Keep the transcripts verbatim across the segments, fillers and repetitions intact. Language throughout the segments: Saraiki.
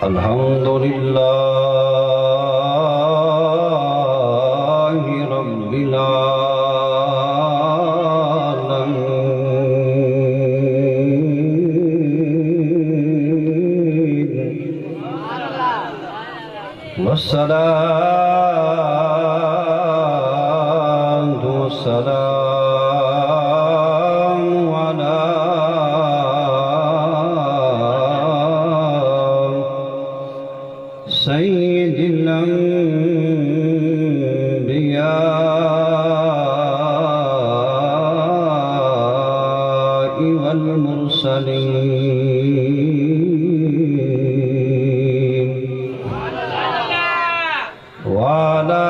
الحمد لله رب العالمين. والصلاة والسلام على سيد الأنبياء والمرسلين. وعلى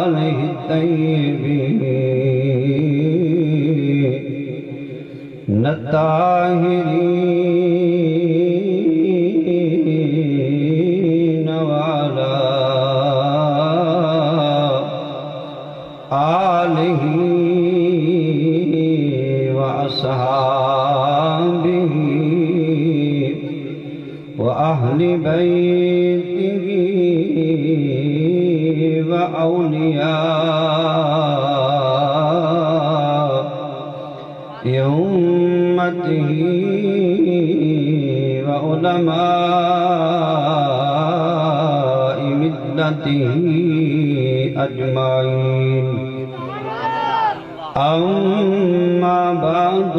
آله الطيبين الطاهرين وعلى آله وأصحابه وأهل بيته وأولياء أمته وعلماء ملته أجمعين. أما بعد،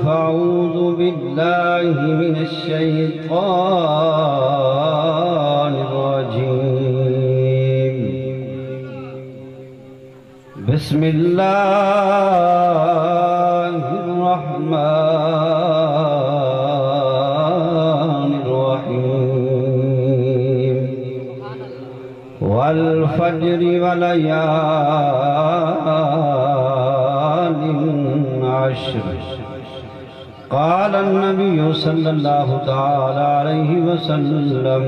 فأعوذ بالله من الشيطان الرجيم. بسم الله الرحمن الرحيم. والفجر وليال عشر. قال النبي صلى الله تعالى عليه وسلم: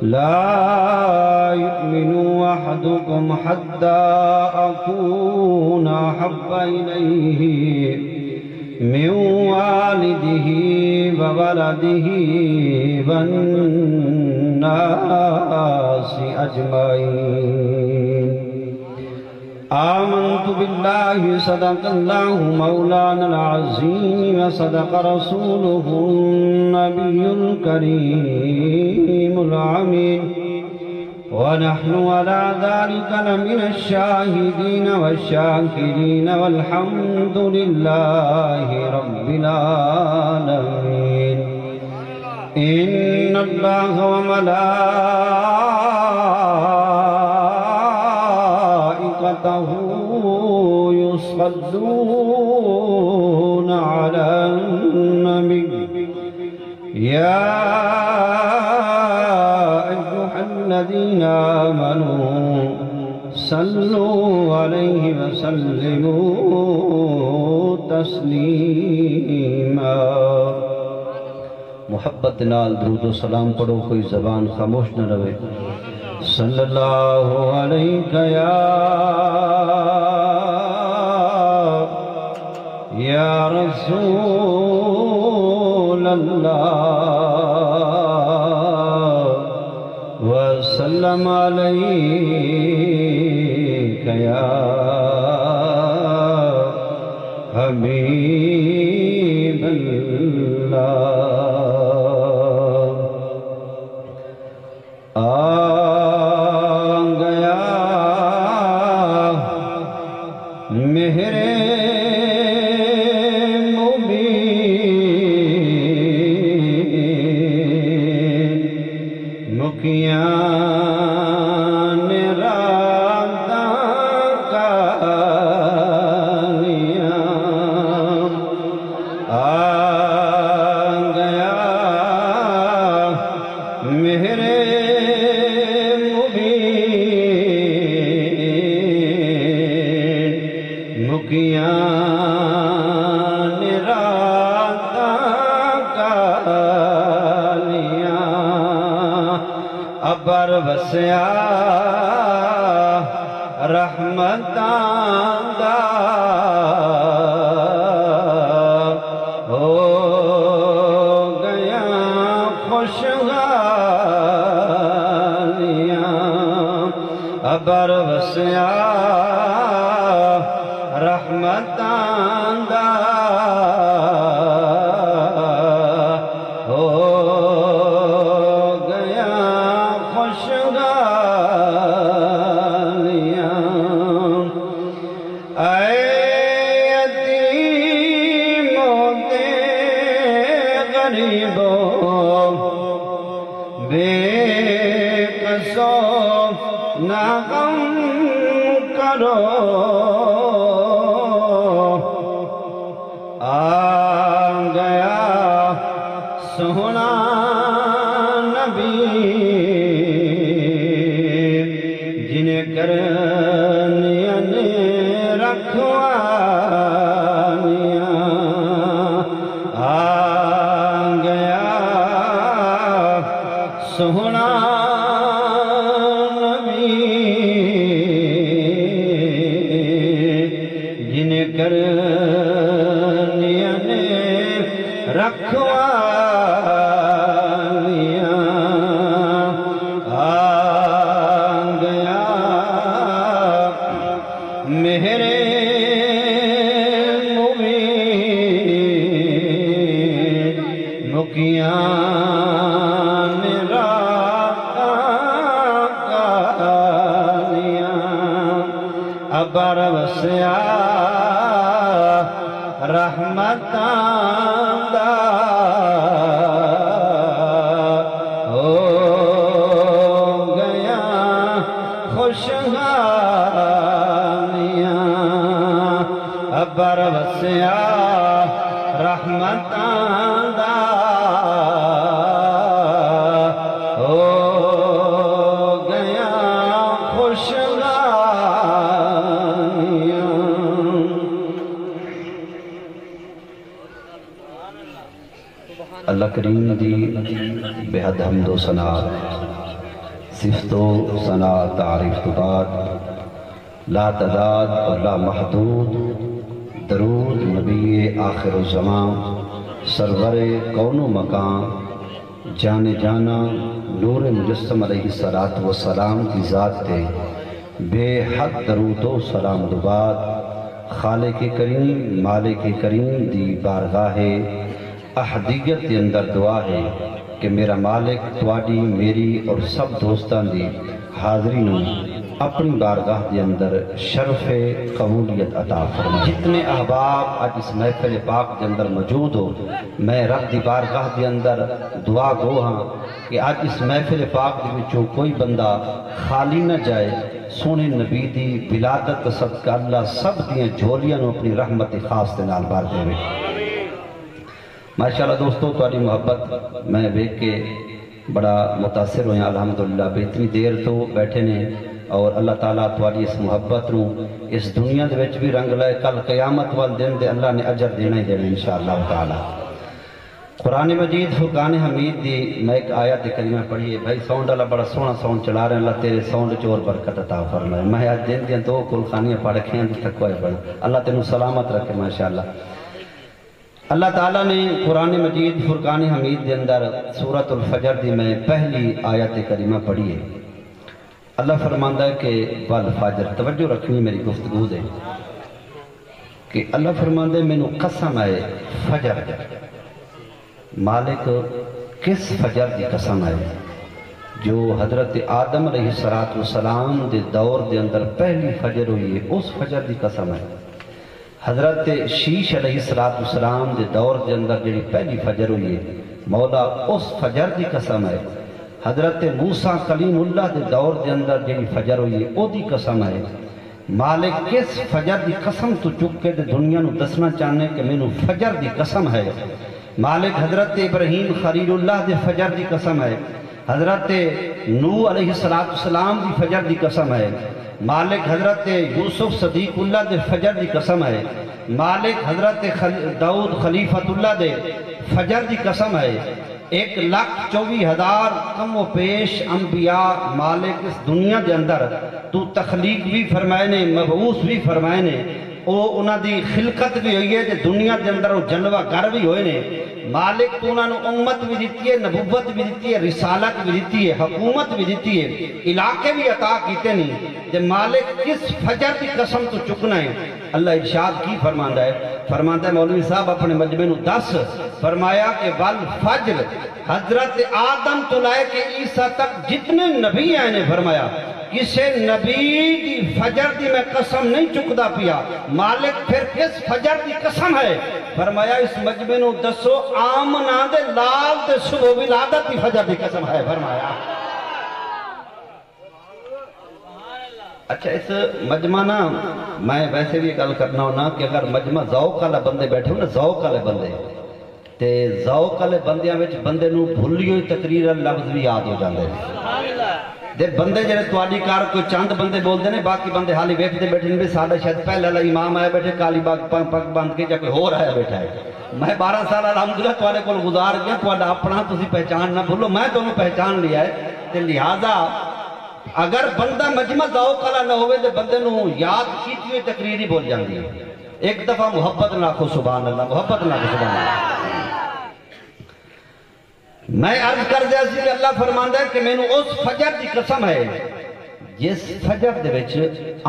لا يؤمن أحدكم حتى أكون أحب إليه من والده وولده والناس أجمعين. آمنت بالله، صدق الله مولانا العظيم، وصدق رسوله النبي الكريم الأمين، ونحن على ذلك لمن الشاهدين والشاكرين، والحمد لله رب العالمين. إن الله وملائكته يصلون على النبي، يا أيها الذين آمنوا صلوا عليه وسلموا تسليما۔ محبت نال درود و سلام پڑھو، کوئی زبان خاموش نہ رہے۔ صلی اللہ علیک یا، یا رسول اللہ، وسلم علیک یا حبیب اللہ۔ آ گیا مہر مبین، مکیاں نے راتاں کالیاں۔ آ گیا مہر مبین، مکیاں نے راتاں کالیاں۔ ابر وسیا رحمتاں دا، پر وسیا رحمتاں دا، ہو گیا خوشگالیاں۔ اے یتیموں تے غریبوں، بے کسو نہ غم کرو، آ گیا سوہݨا نبی، جنہیں کرنیاں نے رکھوالیاں۔ آ گیا سوہݨا نبی، جنہیں کرنیاں نے رکھوالیاں۔ آ گیا مہر مبین، مکیاں نے راہاں کالیاں۔ ابر وسیا رحمتاں دا، ہو گیا خوشحالیاں۔ ابر وسیا رحمتاں دا، ہو گیا خوشحالیاں۔ اللہ کریم دی بے حد حمد و ثنا، صفت و ثنا، تعریف تو بعد لا تعداد اور لا محدود درود نبی آخر الزمان، سرور کون و مکان، جان جاناں، نور مجسم علیہ الصلوۃ والسلام دی ذات تے بے حد درود و سلام دو بعد، خالق کریم، مالک کریم دی بارگاہ احدیت دے اندر دعا ہے کہ میرا مالک تہاݙی، میری اور سب دوستاں دی حاضری نوں اپݨی بارگاہ دے اندر شرف قبولیت عطا فرمائے۔ جتنے احباب اڄ اس محفل پاک دے اندر موجود ہو، میں رب دی بارگاہ دے اندر دعا گو ہاں کہ اڄ اس محفل پاک دے وچوں کوئی بندہ خالی نہ جائے۔ سوہݨے نبی دی ولادت دا صدقہ اللہ سب دیاں جھولیاں نوں اپݨی رحمت خاص دے نال بھر ݙیوے۔ ماشاءاللہ دوستو، تہاݙی محبت میں ویکھ کے بڑا متاثر ہویا۔ الحمدللہ، بہتری دیر تو بیٹھے نے اور اللہ تعالیٰ تہاݙی اس محبت نوں اس دنیا دے وچ بھی رنگ لائے، کل قیامت والے دن تے اللہ نے اجر دینا ہی دینا انشاءاللہ تعالیٰ۔ قرآن مجید فرقان حمید دی میں ایک آیت کریمہ پڑھی ہے۔ بھائی ساؤنڈ والا بڑا سوہݨا ساؤنڈ چلا رہے ہیں، اللہ تیرے ساؤنڈ چ اور برکت عطا فرمائے۔ میں اڄ دن دیاں دو کل خوانیاں پڑھ کے آں، تھکا ہویا بڑا۔ اللہ تینوں سلامت رکھے ماشاءاللہ۔ اللہ تعالیٰ نے قرآن مجید فرقان حمید دے اندر سورۃ الفجر دی میں پہلی آیت کریمہ پڑھی ہے۔ اللہ فرماندا ہے کہ والفجر، توجہ رکھنی میری گفتگو دے، کہ اللہ فرماندا ہے، مینوں قسم ہے فجر دی۔ مالک، کس فجر دی قسم ہے جو حضرت آدم علیہ الصلوۃ والسلام دے دور دے اندر پہلی فجر ہوئی ہے، اس فجر دی قسم ہے۔ حضرت شیش علیہ الصلوۃ والسلام دے دور دے اندر جڑی پہلی فجر ہوئی ہے، مولا، اس فجر دی قسم ہے۔ حضرت موسیٰ کلیم اللہ دے دور دے اندر جڑی فجر ہوئی ہے، او دی قسم ہے۔ مالک، کس فجر دی قسم تو چک کے تے دنیا نو دسنا چاہنے کہ مینوں فجر دی قسم ہے؟ مالک، حضرت ابراہیم خلیل اللہ دے فجر دی قسم ہے، حضرت نوح علیہ الصلوۃ والسلام دی فجر دی قسم ہے۔ مالک، حضرت یوسف صدیق اللہ دے فجر دی قسم ہے۔ مالک، حضرت خل-، داؤد خلیفۃ اللہ دے فجر دی قسم ہے۔ ایک لکھ چووی ہزار کم و پیش انبیاء مالک اس دنیا دے اندر تو تخلیق بھی فرمائے نے، مبعوث بھی فرمائے نے۔ او انہاں دی خلقت وی ہوئی ہے تے دنیا دے اندر او جلوہ گر وی ہوئے نے۔ مالک تو انہاں نوں امت وی ݙتی ہے، نبوت وی ݙتی ہے، رسالت وی ݙتی ہے، حکومت وی ݙتی ہے، علاقے وی عطا کیتے نے۔ تے مالک کس فجر دی قسم تو چکنا ہے؟ اللہ ارشاد کی فرماندا ہے؟ فرماندا ہے، مولوی صاحب اپنے مجمع نوں دس، فرمایا کہ والفجر، حضرت آدم تو لے کے عیسیٰ تک جتنے نبی آئے نے، فرمایا کسے نبی دی فجر دی میں قسم نہیں چکدا پیا۔ مالک پھر کس فجر دی قسم ہے؟ فرمایا اس مجمع نوں دسو، آمنہ دے لال دے صبح ولادت دی فجر دی قسم ہے، فرمایا۔ اچھا، اس مجمع نا، میں ویسے بھی یہ گل کرنا ہونا کہ اگر مجمع ذوق والا بندے بیٹھے ہو نا، ذوق والے بندے، تے ذوق والے بندیاں وچ بندے نوں بھلی ہوئی تقریر والے لفظ بھی یاد ہو جاندے نے۔ دے بندے جڑے تہاڈی کار کوئی چند بندے بولدے نے، باقی بندے حالی ویکھدے بیٹھے نے بھی ساڈا شاید پہلے والا امام آیا بیٹھے، کالی باغ پگ، پگ بند کے، یا کوئی ہور آیا بیٹھا ہے۔ میں بارہ سال الحمدللہ تہاڈے کول گزار گیا، تہاڈا اپنا، تسی پہچان نہ بھولو، میں تانوں پہچان لیا ہے۔ تے لہذا اگر بندہ مجمع ذوق والا نہ ہوئے تے بندے نوں یاد کیتی ہوئی تقریر ہی بھول جاندی ہے۔ ایک دفعہ محبت نال آکھو سبحان اللہ، محبت نال آکھو سبحان اللہ۔ میں عرض کر دیا سی کہ اللہ فرماندا ہے کہ مینوں اس فجر دی قسم ہے جس فجر دے وچ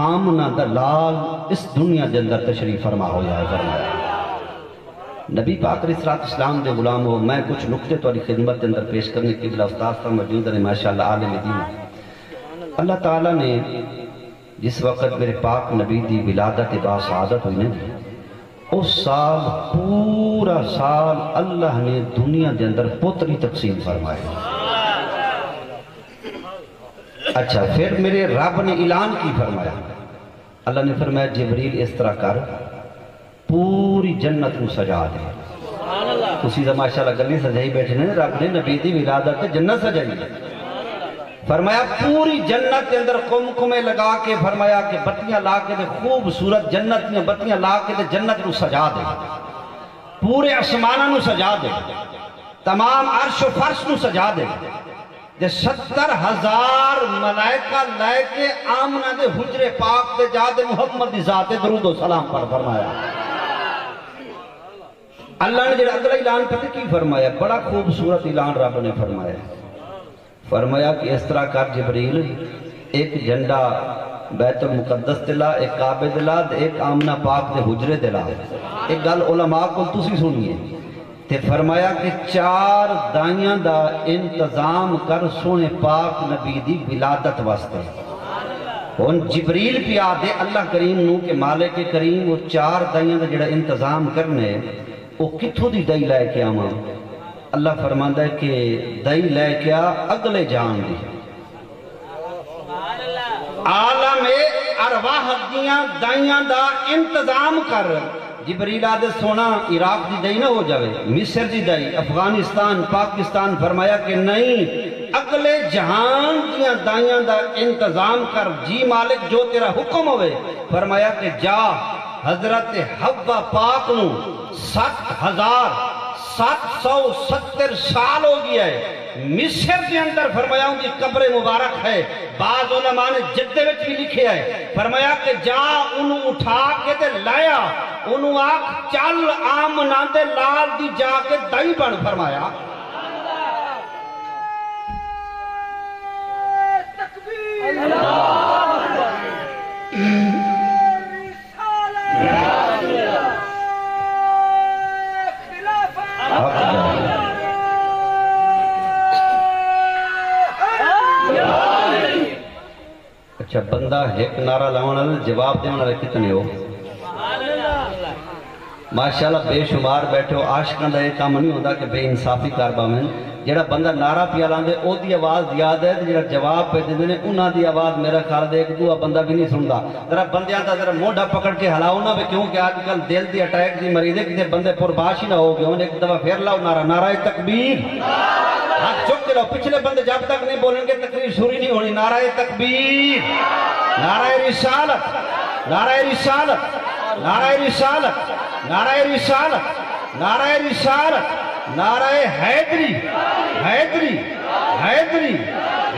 آمنہ دا لال اس دنیا دے اندر تشریف فرما ہویا ہے، فرمایا۔ نبی پاک علیہ الصلوۃ والسلام دے غلام ہو، میں کچھ نقطے تہاڈی خدمت دے اندر پیش کرنے، قبلہ استاد صاحب موجود ہیں، ماشاءاللہ عالم دین۔ اللہ تعالیٰ نے جس وقت میرے پاک نبی دی ولادت با سعادت ہوئی نا جی، اس سال پورا سال اللہ نے دنیا دے اندر پتر ہی تقسیم فرمائے۔ اچھا، پھر میرے رب نے اعلان کی فرمایا؟ اللہ نے فرمایا، جبریل اس طرح کر، پوری جنت نو سجا دے۔ تسی تاں ماشاءاللہ گلی سجائی بیٹھے نے، رب نے نبی دی ولادت تے جنت سجائی ہے۔ فرمایا پوری جنت دے اندر قمقمے لگا کے، فرمایا کہ بتیاں لا کے تے خوبصورت جنت دیاں بتیاں لا کے تے جنت نو سجا دے، پورے آسماناں نو سجا دے، تمام عرش و فرش نو سجا دے۔ تے ستر ہزار ملائکہ لے کے آمنہ دے حجرے پاک تے جا تے محمد دی ذات تے درود و سلام پڑھ، فرمایا۔ اللہ نے جڑا اگلا اعلان پتہ کی فرمایا؟ بڑا خوبصورت اعلان رب نے فرمایا۔ فرمایا کہ اس طرح کر جبریل، ایک جھنڈا بیت المقدس تے لا، ایک کعبے تے لا، تے ایک آمنہ پاک دے حجرے تے لا۔ ایک گل علماء کول تسی سنیے۔ تے فرمایا کہ چار دائیاں دا انتظام کر سوہݨے پاک نبی دی ولادت واسطے۔ ہݨ جبریل پیا آہدے اللہ کریم نوں کہ مالک کریم، او چار دائیاں دا جڑا انتظام کرݨے، او کتھوں دی دائی لے کے آواں؟ اللہ فرماندا ہے کہ دائی لے کے آ اگلے جہان دی۔ عالم ارواح دیاں دائیاں دا انتظام کر۔ جبریل آہدے سوہݨا عراق دی دائی نہ ہو جاوے، مصر دی دائی، افغانستان، پاکستان۔ فرمایا کہ نہیں، اگلے جہان دیاں دائیاں دا انتظام کر۔ جی مالک، جو تیرا حکم ہوئے۔ فرمایا کہ جا، حضرت حوا پاک نوں ست ہزار ست سو ستر سال ہو گیا ہے۔ مصر دے اندر، فرمایا، ان دی قبر مبارک ہے۔ بعض علماء نے جدے وچ بھی لکھیا ہے۔ فرمایا کہ جا، انہوں اٹھا کے تے لایا، انہوں آکھ، چل، آمنہ دے لال دی جا کے دائی بݨ، فرمایا۔ اچھا، بندہ ہک نعرہ لاوݨ والے، جواب ݙیوݨ والے کتنے ہو؟ ماشاءاللہ، بے شمار بیٹھے ہو۔ عاشقاں دا اے کم نہیں ہوندا کہ بے انصافی کر ٻاہون۔ جیڑھا بندہ نعرہ پیا لاندے، او دی آواز زیادہ ہے، تے جیڑھا جواب پئے ݙیندے نے، انہاں دی آواز میرا خیال دے ہک ݙوہا بندہ وی نہیں سݨدا۔ ذرا بندیاں دا ذرا مونڈھا پکڑ کے ہلاؤ نا وے، کیونکہ اڄ کل دل دی اٹیک دی مریض ہے، کتے بندے پرباش ہی نہ ہو ڳئے ہن۔ ہک دفعہ پھر لاؤ نعرہ، نعرہ تکبیر۔ ہتھ چک کے لاؤ، پچھلے بندے جب تک نہیں بولن گے، تقریر شروع ہی نہیں ہونی۔ نعرہ تکبیر، نعرہ رسالت، نعرہ رسالت، نعرہ رسالت، نعرہ رسالت، نعرہ رسالت، نعرہ حیدری، حیدری، حیدری،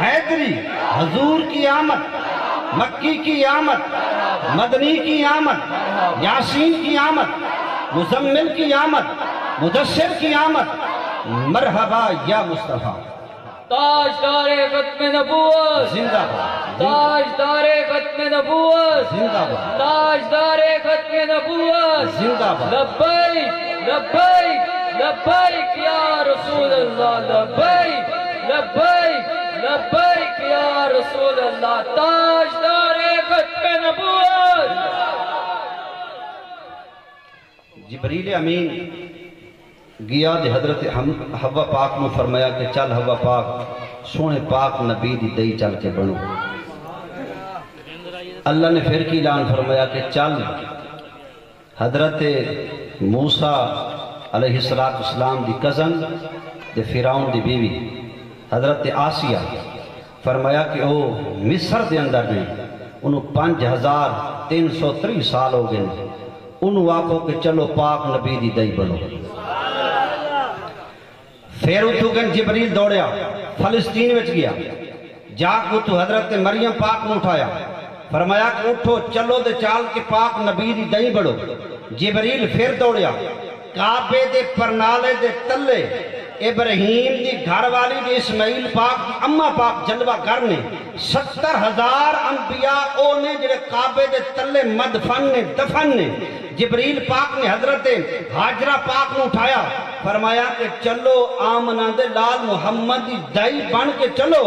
حیدری، حضور کی آمد۔ مکی کی آمد، مدنی کی آمد، یاسین کی آمد، مزمل کی آمد، مدثر کی آمد۔ مرحبا یا مصطفیٰ۔ تاجدار ختم نبوت۔ زندہ باد۔ تاجدار ختم نبوت۔ زندہ باد۔ تاجدار ختم نبوت۔ زندہ باد۔ لبیک، لبیک، لبیک یا رسول اللہ، لبیک، لبیک، لبیک یا رسول اللہ، تاجدار ختم نبوت۔ جبریل امین گیا تے حضرت ہم-، حوا پاک نو فرمایا کہ چل حوا پاک، سوہݨے پاک نبی دی دئی چل کے بݨو۔ اللہ نے پھر کی اعلان فرمایا کہ چل حضرت موسیٰ علیہ الصلوۃ والسلام دی کزن تے فرعون دی بیوی حضرت آسیہ، فرمایا کہ او مصر دے اندر نے، انہوں پنج ہزار تین سو تریہہ سال ہو ڳئے نے، انہوں آکھو کہ چلو پاک نبی دی دئی بݨو۔ پھر اتھوں کن جبریل دوڑیا، فلسطین وچ ڳیا، جا کے اتھوں حضرت مریم پاک نوں اٹھایا، فرمایا کہ اٹھو، چلو تے چال کے پاک نبی دی دئی بݨو۔ جبریل پھر دوڑیا، کعبے دے پرنالے دے تلے ابراہیم دی گھر والی تے اسماعیل پاک دی اماں پاک جلوہ گر نے، ستر ہزار انبیاء او نے جڑے کعبے دے تلے مدفن نے، دفن نے۔ جبریل پاک نے حضرت ہاجرہ پاک نوں اٹھایا، فرمایا کہ چلو آمنہ دے لال محمد دی دائی بݨ کے چلو۔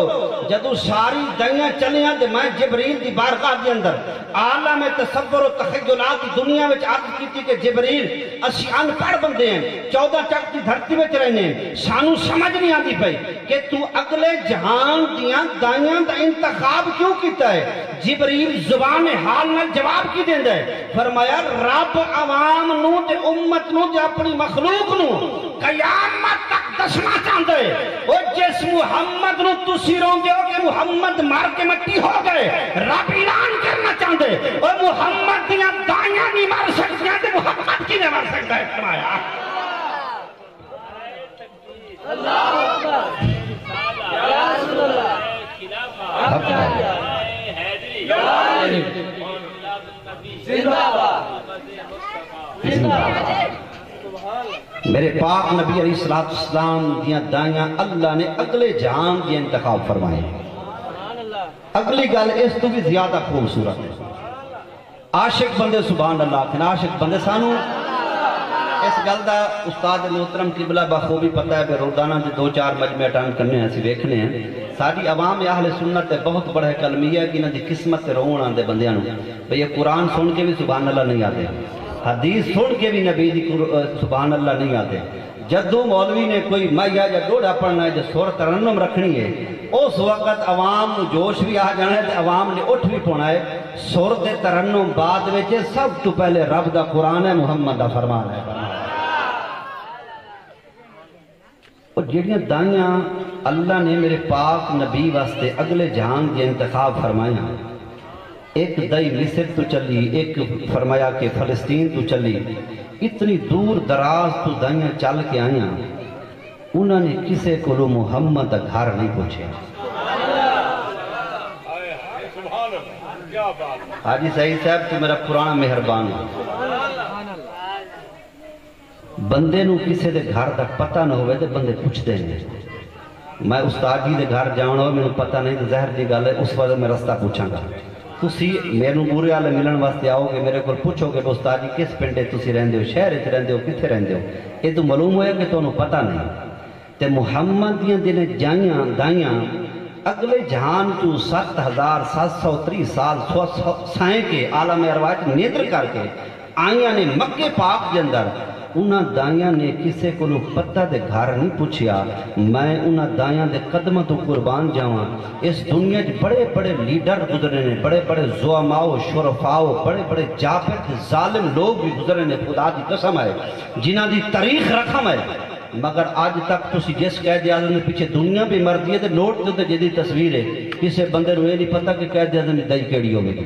جدوں ساری دائیاں چلیاں تے میں جبریل دی بارگاہ دے اندر عالم تصور و تخیلات دی دنیا وچ عرض کیتی کہ جبریل، اسی ان پڑھ بندے ہیں، چودہ چک دی دھرتی وچ رہنے ہیں، سانوں سمجھ نہیں آندی پئی کہ تو اگلے جہان دیاں دائیاں دا انتخاب کیوں کیتا ہے؟ جبریل زبان حال نال جواب کی دیندا ہے؟ فرمایا، رب عوام نو تے امت نو تے اپنی مخلوق نو قیامت تک دسنا چاہندا ہے۔ او جس محمد نو تسی روندے ہو کہ محمد مر کے مٹی ہو گئے، رب اعلان کرنا چاہندا ہے، او محمد دیاں دائیاں نہیں مر سکدیاں تے محمد کیویں مر سکدا ہے؟ فرمایا۔ میرے پاک نبی علیہ الصلوۃ والسلام دیاں دائیاں اللہ نے اگلے جہان دیاں انتخاب فرمائے۔ اگلی گل اس تو بھی زیادہ خوبصورت ہے۔ عاشق بندے سبحان اللہ آکھن، عاشق بندے سانوں اس گل دا استاد محترم قبلہ بخوبی پتہ ہے، بے روزانہ دے دو چار مجمع اٹینڈ کرنے ہیں، اسی ویکھنے ہیں۔ ساری عوام اہل سنت تے بہت بڑا ایک المیہ ہے کہ انہاں دی قسمت تے روون آندے بندیاں نوں۔ بھئی یہ قرآن سن کے بھی سبحان اللہ نہیں آتے، حدیث سن کے بھی نبی دی قر-، سبحان اللہ نہیں آتے۔ جدوں مولوی نے کوئی ماہیا یا ݙوہڑا پڑھنا ہے، جو سر ترنم رکھݨی ہے، اس وقت عوام نوں جوش وی آ جانا ہے تے عوام نے اٹھ وی پونا ہے۔ سر تے ترنم بعد وچ ہے، سب توں پہلے رب دا قرآن ہے، محمد دا فرمان ہے۔ او جیڑھیاں دائیاں اللہ نے میرے پاک نبی واسطے اگلے جہان دے انتخاب فرمائیاں، ایک دائی مصر توں چلی، ایک فرمایا کہ فلسطین توں چلی، اتنی دور دراز توں دائیاں چل کے آئیاں، انہاں نے کسے کولوں محمد دا گھر نہیں پچھیا۔ حاجی سعید صاحب، تو میرا پرانا مہربان ہو۔ بندے نوں کسے دے گھر دا پتہ نہ ہووے تے بندے پچھدے نے۔ میں استاد جی دے گھر جاوݨا ہووے، مینوں پتہ نہیں تے ظاہر جی ڳالھ ہے، اس وقت میں رستہ پچھاں گا۔ تسی میݙوں ٻورے آلے ملݨ واسطے آؤ گے، میݙے کول پچھو گے، استاد جی کس پنڈ اچ تسی رہندے ہو، شہر اچ رہندے ہو، کتھے رہندے ہو؟ ایہ توں معلوم ہویا کہ تہانوں پتہ نہیں۔ تے محمد دیاں جنہیں جائیاں دائیاں اگلے جہان توں ست ہزار ست سو تریہہ سال سو-، سو-، سائیں کے عالم ارواح اچ نیتر کر کے آئیاں نے مکے پاک دے اندر، انہاں دائیاں نے کسے کولوں پتہ دے گھر نہیں پچھیا۔ میں انہاں دائیاں دے قدماں توں قربان جاواں۔ اس دنیا اچ بڑے بڑے لیڈر گزرے نے، بڑے بڑے زعماء و شرفاء و بڑے بڑے جابر تے ظالم لوگ بھی گزرے نے، خدا دی قسم ہے، جنہاں دی تاریخ رقم ہے۔ مگر اڄ تک تسی جس قائد اعظم دے پچھے دنیا بھی مردی ہے تے نوٹ تے اتے جیندی تصویر ہے، کسے بندے نوں اے نہیں پتہ کہ قائد اعظم دی دائی کیڑھی ہووے گی۔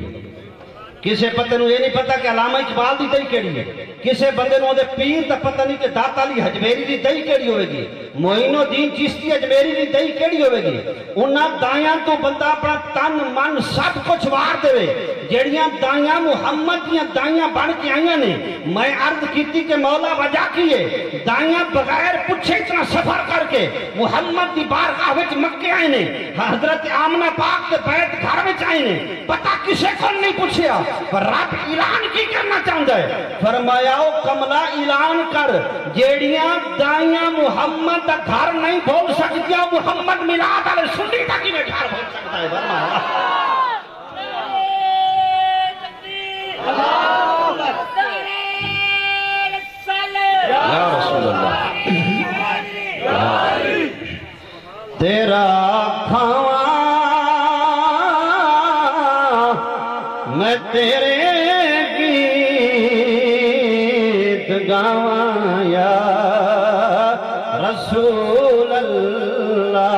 کسے بندے نوں اے نہیں پتہ کہ علامہ اقبال دی دائی کیڑھی ہے۔ کسے بندے نوں اوندے پیر دا پتہ نہیں کہ داتا علی ہجویری دی دائی کیڑھی ہووے گی۔ معین الدین چشتی اجمیری دی دئی کیڑھی ہووے گی؟ انہاں دائیاں توں بندہ اپݨا تن من سب کجھ وار ݙیوے۔ جیڑھیاں دائیاں محمد دیاں دائیاں بݨ کے آئیاں نے۔ میں عرض کیتی کہ مولا وجہ کی ہے؟ دائیاں بغیر پچھے اتنا سفر کر کے محمد دی بارگاہ وچ مکے آئے نے، حضرت آمنہ پاک دے بیت گھر وچ آئے نے، پتہ کسے کوں نہیں پچھیا، پر رب اعلان کی کرنا چاہندا ہے؟ فرمایا، او کملا اعلان کر، جیڑھیاں دائیاں محمد دا گھر نہیں بھول سکدیاں، محمد میلاد والے سنی دا کیویں گھر بھول سکدا ہے؟ فرمایا۔ یا رسول اللہ۔ تیرا کھاواں میں تیرے گیت گاواں یا رسول اللہ۔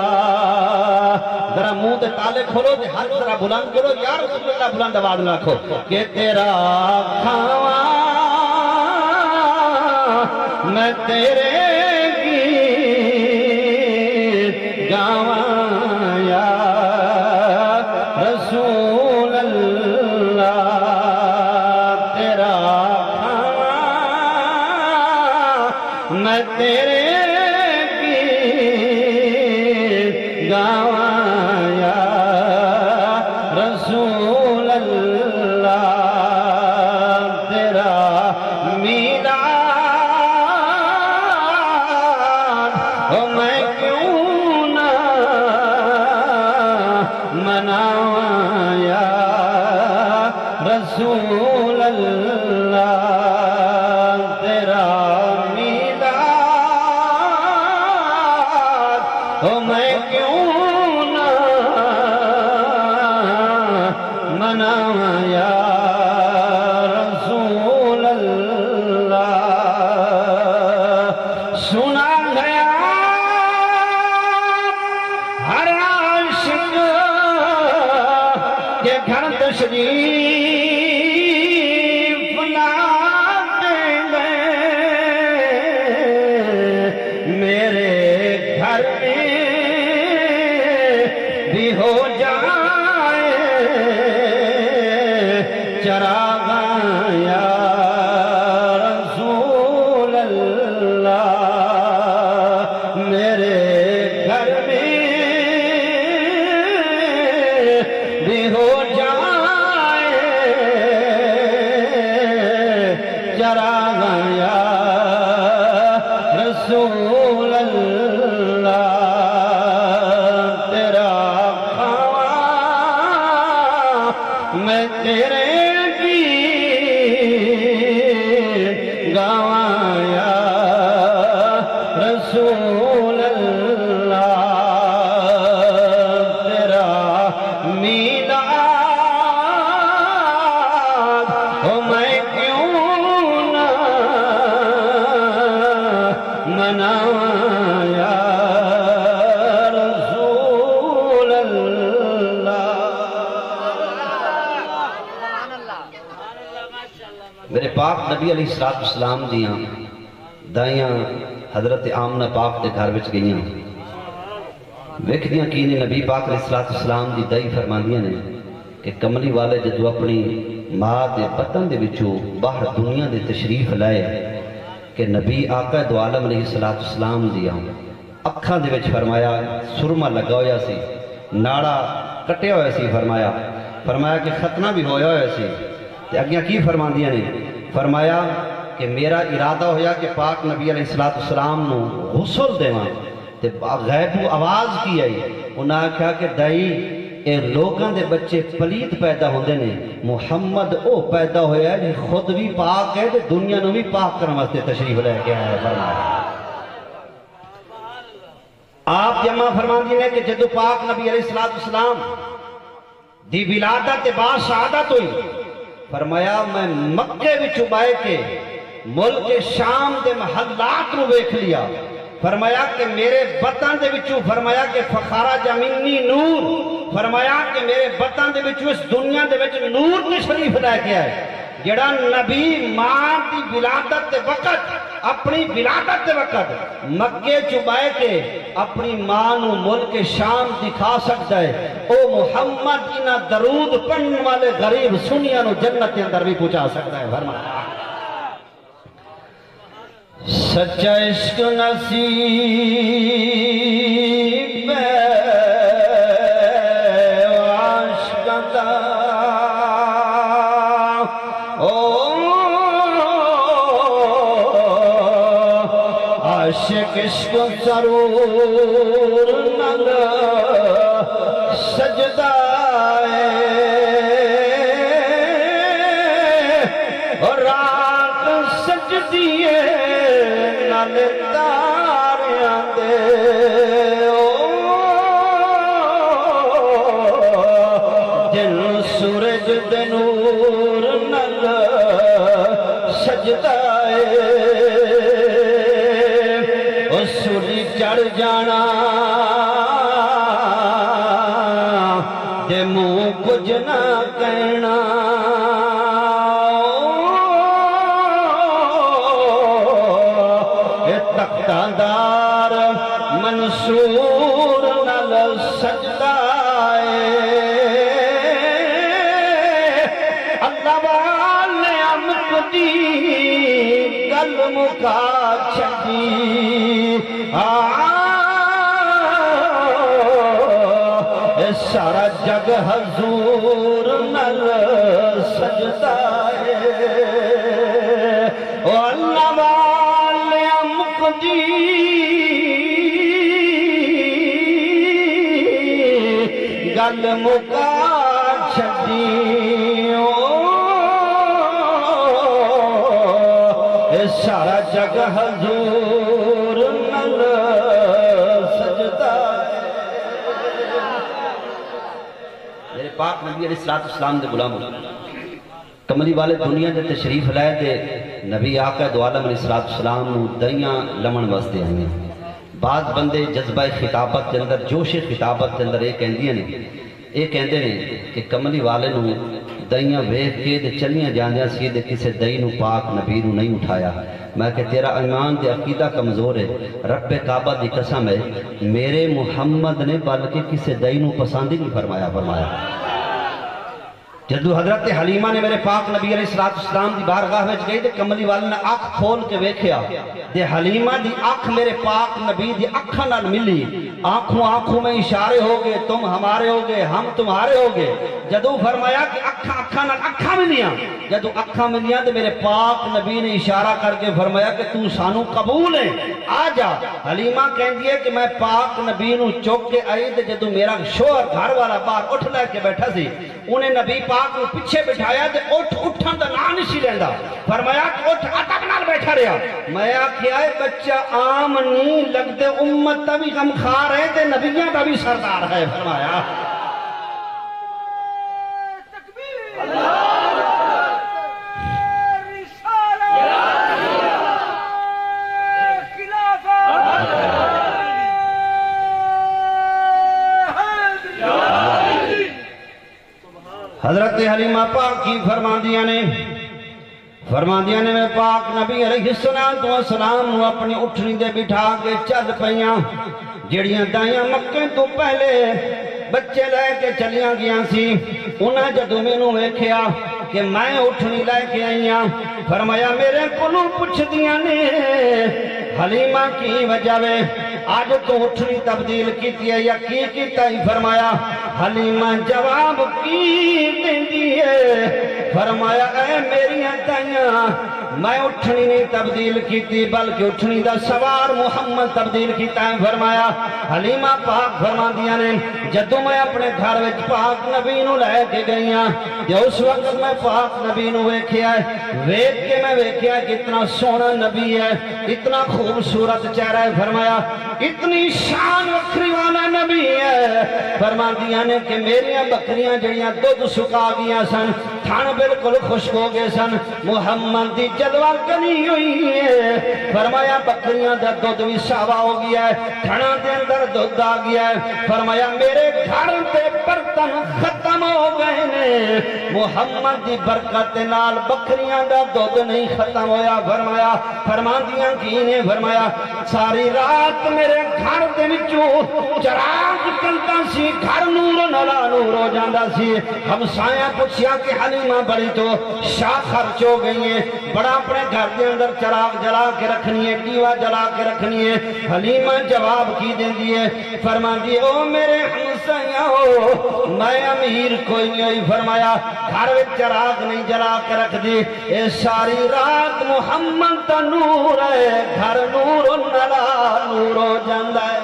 ذرا منہ دے تالے کھولو تے ہتھ ذرا بلند کرو، یا رسول اللہ بلند آواز نال آکھو کہ تیرا کھاواں میں تیرے گیت گاواں یا رسول اللہ، تیرا کھاواں میں تیرے گیت گاواں یا رسول اللہ، تیرا میلاد ہو میں کیوں نہ مناواں یا رسول اللہ، تیرا میلاد ہو میں کیوں نہ مناواں یا رسول اللہ۔ سنا گیا ہر عاشق کے گھر تشریف لاتے گئے، میرے گھر میں بھی ہو جائے چراغاں یا رسول اللہ، میرے گھر میں بھی ہو جائے چراغاں یا رسول اللہ، تیرا کھاواں میں تیرے گیت گاواں یا رسول اللہ، تیرا میلاد ہو میں کیوں نہ مناواں یا رسول اللہ۔ میرے پاک نبی علیہ الصلوۃ والسلام دیاں دائیاں حضرت آمنہ پاک دے گھر وچ ڳئیاں۔ ویکھدیاں کینی نبی پاک علیہ الصلوۃ والسلام دی دائی فرماندیاں نے کہ کملی والے جدوں اپݨی ماں دے بطن دے وچوں باہر دنیا دے تشریف لائے کہ نبی آقا دو عالم علیہ الصلوۃ والسلام دیاں اکھاں دے وچ فرمایا سرما لڳا ہویا سی، ناڑا کٹیا ہویا سی، فرمایا، فرمایا کہ ختنہ بھی ہویا ہویا سی۔ تے اڳیاں کی فرماندیاں نے؟ فرمایا کہ میرا ارادہ ہویا کہ پاک نبی علیہ الصلوۃ والسلام نو غسل ݙیواں۔ تے با-، غیب کوں آواز کی آئی؟ انہاں آکھیا کہ دائی، اے لوکاں دے ٻچے پلیت پیدا ہوندے نے، محمد او پیدا ہویا ہے جی خود وی پاک ہے تے دنیا نو وی پاک کرݨ واسطے تشریف لے کے آیا ہے۔ فرمایا۔ آپ دی اماں فرماندی نے کہ جدوں پاک نبی علیہ الصلوۃ والسلام دی ولادت تے با سعادت ہوئی، فرمایا، میں مکے وچوں ٻہہ کے ملک شام دے محلات نو ویکھ لیا۔ فرمایا کہ میرے بطن دے وچوں، فرمایا کہ فخرج منی نور، فرمایا کہ میرے بطن دے وچوں اس دنیا دے وچ نور تشریف لے کے آئے۔ جڑا نبی ماں دی ولادت دے وقت اپݨی ولادت دے وقت مکے چوں ٻہہ کے اپݨی ماں نوں ملک شام دکھا سڳدا ہے۔ او محمد، انہاں درود پڑھݨ والے غریب سنیاں نوں جنت دے اندر وی پہنچا سڳدا ہے۔ فرمایا، سچا عشق نصیب ہے عاشقاں دا۔ او عاشق عشق سرور نال سجدا ہے، او رات سجدی ہے نال تاریاں دے۔ او جن سورج دے نور نال سجدا ہے، او سولی چڑھ جانا تے منہ کجھ نہ کہنا۔ اے تختہ دار منصور نال سجدا ہے، اللہ والے امک دی گل مکا چھڈی۔ آ، اے سارا جگ حضور نال سجدا ہے۔ او اللہ والے امک دی گل مکا چھڈی۔ او اے سارا جگ حضور نال سجدا ہے۔ میرے پاک نبی علیہ الصلوۃ والسلام دے غلامو، کملی والے دنیا دے تشریف لائے تے نبی آقا دو عالم علیہ الصلوۃ والسلام نوں دئیاں لوݨ واسطے آئیاں۔ بعض بندے جذبہ خطابت دے اندر، جوش خطابت دے اندر اے کہندیاں نے، اے کہندے نے کہ کملی والے نوں دئیاں ویکھ کے تے چلیاں جاندیاں سی تے کسے دئی نوں پاک نبی نوں نہیں اٹھایا۔ میں کہ تیرا ایمان تے عقیدہ کمزور ہے، رب کعبہ دی قسم ہے، میرے محمد نے بلکہ کسے دئی نوں پسند ہی نہیں فرمایا، فرمایا۔ جدوں حضرت حلیمہ نے میرے پاک نبی علیہ الصلوۃ والسلام دی بارگاہ وچ گئی تے کملی والے نے اکھ کھول کے ویکھیا تے حلیمہ دی اکھ میرے پاک نبی دی اکھاں نال ملی۔ آنکھوں آنکھوں میں اشارے ہو گئے، تم ہمارے ہو گئے، ہم تمہارے ہو گئے۔ جدوں فرمایا کہ اکھاں اکھاں نال اکھاں ملیاں، جدوں اکھاں ملیاں تے میرے پاک نبی نے اشارہ کر کے فرمایا کہ توں سانوں قبول ہے، آ جا۔ حلیمہ کہندی ہے کہ میں پاک نبی نوں چک کے آئی تے جدوں میرا شوہر گھر والا باہر اٹھ لے کے بیٹھا سی، انہیں نبی پاک نوں پچھے بٹھایا تے اٹھ اٹھن دا ناں نہیں سی لیندا۔ فرمایا کہ اٹھ ادب نال بیٹھا رہیا۔ میں آکھیا، اے بچہ عام نہیں لگدے، امت دا بھی غمخوار ہے تے نبیاں دا بھی سردار ہے۔ فرمایا۔ حضرت حلیمہ پاک کی فرماندیاں نے، فرماندیاں نے، میں پاک نبی علیہ الصلوۃ والسلام نوں اپنی اٹھنی تے بٹھا کے چل پیاں۔ جڑیاں دائیاں مکے توں پہلے بچے لے کے چلیاں گیاں سی، انہاں جدوں مینوں ویکھیا کہ میں اٹھنی لے کے آئی ہاں، فرمایا، میرے کولوں پچھدیاں نے، حلیمہ، کی وجہ وے؟ اڄ توں اٹھݨی تبدیل کیتی ہے یا کی کیتا ہے؟ فرمایا، حلیمہ جواب کی ݙیندی ہے؟ فرمایا، اے میریاں دائیاں، میں اٹھݨی نہیں تبدیل کیتی، بلکہ اٹھݨی دا سوار محمد تبدیل کیتا ہے۔ فرمایا، حلیمہ پاک فرماندیاں نے، جدوں میں اپݨے گھر وچ پاک نبی نوں لے کے ڳئی ہاں، تے اس وقت میں پاک نبی نوں ویکھیا ہے، ویکھ کے میں ویکھیا کہ اتنا سوہݨا نبی ہے، اتنا خوبصورت چہرہ ہے۔ فرمایا، اتنی شان وکھری والا نبی ہے۔ فرماندیاں نے کہ میریاں ٻکریاں جڑیاں دودھ سکا گئیاں سن، تھݨ بالکل خشک ہو ڳئے سن۔ محمد دی جلوہ کنی ہوئی ہے۔ فرمایا، بکریاں دا دودھ وی ساوا ہو ڳیا ہے، تھݨاں دے اندر دودھ آ ڳیا ہے۔ فرمایا، میرے گھر دے برتن ختم ہو ڳئے نے، محمد دی برکت دے نال بکریاں دا دودھ نہیں ختم ہویا۔ فرمایا، فرماندیاں کی نے؟ فرمایا، ساری رات میرے گھر دے وچوں چراغ چلدا سی، گھر نور نالا نور ہو جاندا سی۔ ہمسایاں پچھیا کہ حلیمہ بڑی تو شاہ خرچ ہو ڳئی ہے، بڑا اپݨے گھر دے اندر چراغ جلا کے رکھݨی ہے، ݙیوا جلا کے رکھݨی ہے۔ حلیمہ جواب کی ݙیندی ہے؟ فرماندی، او میرے ہمسایاں، میں امیر کوئی نہیں ہوئی۔ فرمایا، گھر وچ چراغ نہیں جلا کے رکھدی، اے ساری رات محمد دا نور ہے، گھر نور نالا نور ہو جاندا ہے۔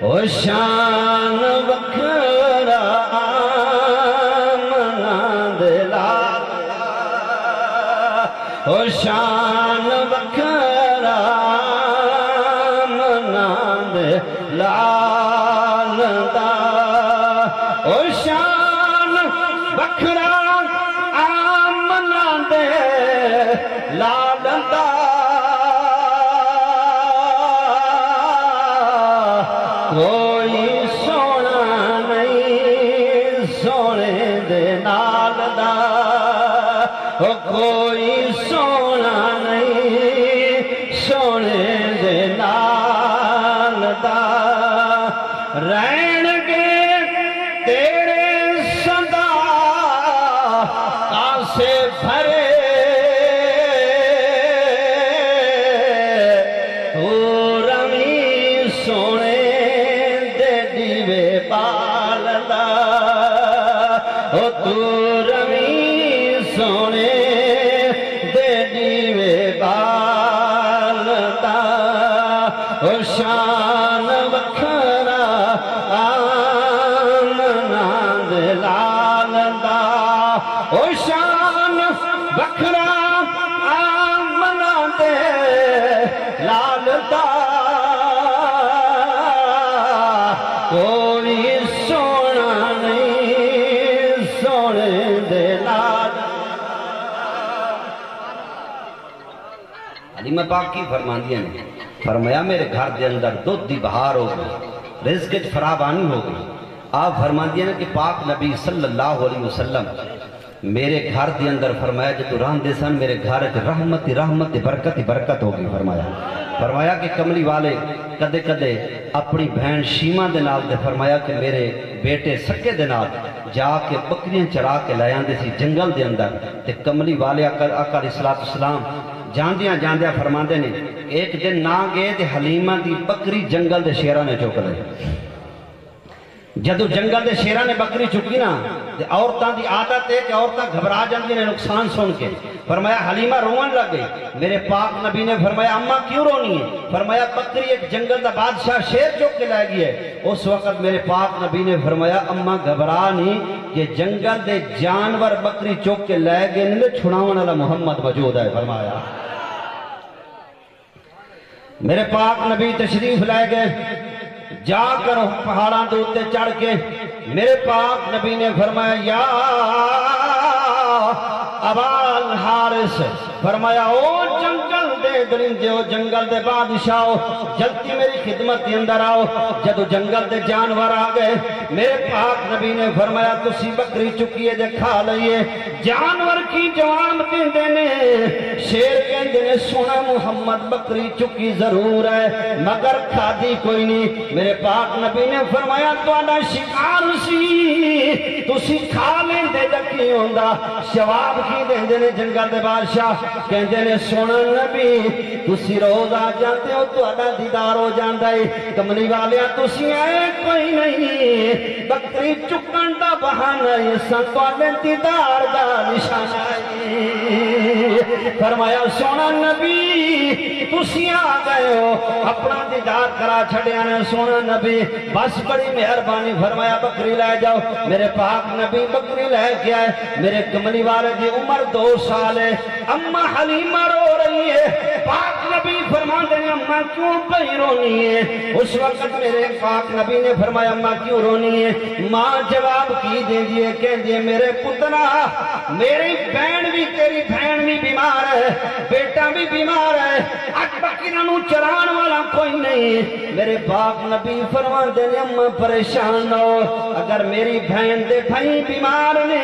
او شان وکھرا آمنہ دے لال، او شان وکھرا آمنہ دے لال دا، او شان وکھرا آمنہ دے لال دا۔ کوئی سوہݨا نہیں سوہݨے دے نال دا، او کوئی سوہݨا نہیں سوہݨے دے نال دا۔ رہݨ ڳے تیݙے سدا کاسے بھرے، توں رویں سوہݨے دے ݙیوے ٻالدا، او توں رویں سوہݨے دے ݙیوے ٻالدا۔ او شان وکھرا آمنہ دے لال دا، او شان وکھرا آمنہ دے لال دا۔ کوئی سوہݨا نہیں سوہݨے دے لال۔ حلیمہ پاک کی فرماندیاں نے؟ فرمایا، میرے گھر دے اندر دودھ دی بہار ہو ڳئی، رزق وچ فراوانی ہو ڳئی۔ آپ فرماندیاں نے کہ پاک نبی صلی اللہ علیہ وسلم میرے گھر دے اندر، فرمایا، جدوں رہندے سن، میرے گھر وچ رحمت ہی رحمت، برکت ہی برکت ہو ڳئی۔ فرمایا، فرمایا کہ کملی والے کدے کدے اپݨی بھیݨ شیمہ دے نال تے، فرمایا کہ میرے بیٹے سکے دے نال جا کے بکریاں چرا کے لے آندے سی جنگل دے اندر۔ تے کملی والے آقا، آقا علیہ الصلوۃ والسلام جاندیاں جاندیاں فرماندے نے، ایک دن نہ ڳئے تے حلیمہ دی بکری جنگل دے شیراں نے چک لئی۔ جدوں جنگل دے شیراں نے بکری چکی نا، تے عورتاں دی عادت ہے کہ عورتاں گھبرا جاندیاں نے نقصان سݨ کے۔ فرمایا، حلیمہ رووݨ لڳ ڳئی۔ میرے پاک نبی نے فرمایا، اماں کیوں رونی ہے؟ فرمایا، بکری ایک جنگل دا بادشاہ شیر چک کے لے ڳیا ہے۔ اس وقت میرے پاک نبی نے فرمایا، اماں گھبرا نہیں، کہ جنگل دے جانور بکری چک کے لے ڳئے نے، چھڑاوݨ والا محمد موجود ہے۔ فرمایا، میرے پاک نبی تشریف لے ڳئے، جا کر پہاڑاں دے اُتے چڑھ کے میرے پاک نبی نے فرمایا، یا ابا الحارث، فرمایا، او جنگل دے درندے، او جنگل دے بادشاہ، او جلدی میری خدمت دے اندر آؤ۔ جدوں جنگل دے جانور آ ڳئے، میرے پاک نبی نے فرمایا، تسی بکری چکی ہے جے کھا لئی ہے۔ جانور کی جواب ݙیندے نے؟ شیر کہندے نے، سوہݨا محمد، بکری چکی ضرور ہے، مگر کھادی کوئی نہیں۔ میرے پاک نبی نے فرمایا، تہاݙا شکار سی، تسی کھا لیندے تاں کی ہوندا؟ جواب کی ݙیندے نے جنگل دے بادشاہ؟ کہندے نے، سوہݨا نبی، تسی روز آ جاندے ہو، تہاݙا دیدار ہو جاندا ہے۔ کملی والیاں، تسی آئے کوئی نہیں، بکری چکݨ دا بہانہ ہے، اساں تہاݙے دیدار دا نشانہ ہے۔ فرمایا، سوہݨا نبی، تسی آ ڳئے ہو، اپݨا دیدار کرا چھڈیا نے۔ سوہݨا نبی، بس بڑی مہربانی۔ فرمایا، بکری لے جاؤ۔ میرے پاک نبی بکری لے کے آئے۔ میرے کملی والے دی عمر دو سال ہے۔ اماں حلیمہ رو رہی ہے۔ پاک نبی فرماندے نے، ماں کیوں پئی رونی ہے؟ اس وقت میرے پاک نبی نے فرمایا، ماں کیوں رونی ہے؟ ماں جواب کی دیندی ہے؟ کہندی ہے، میرے پترا، میری بہن بھی، تیری بہن بھی بیمار ہے، بیٹا بھی بیمار ہے، اج بکریاں نوں چران والا کوئی نہیں۔ میرے پاک نبی فرماندے نے، اماں پریشان نہ ہو، اگر میری بہن دے بھائی بیمار نے،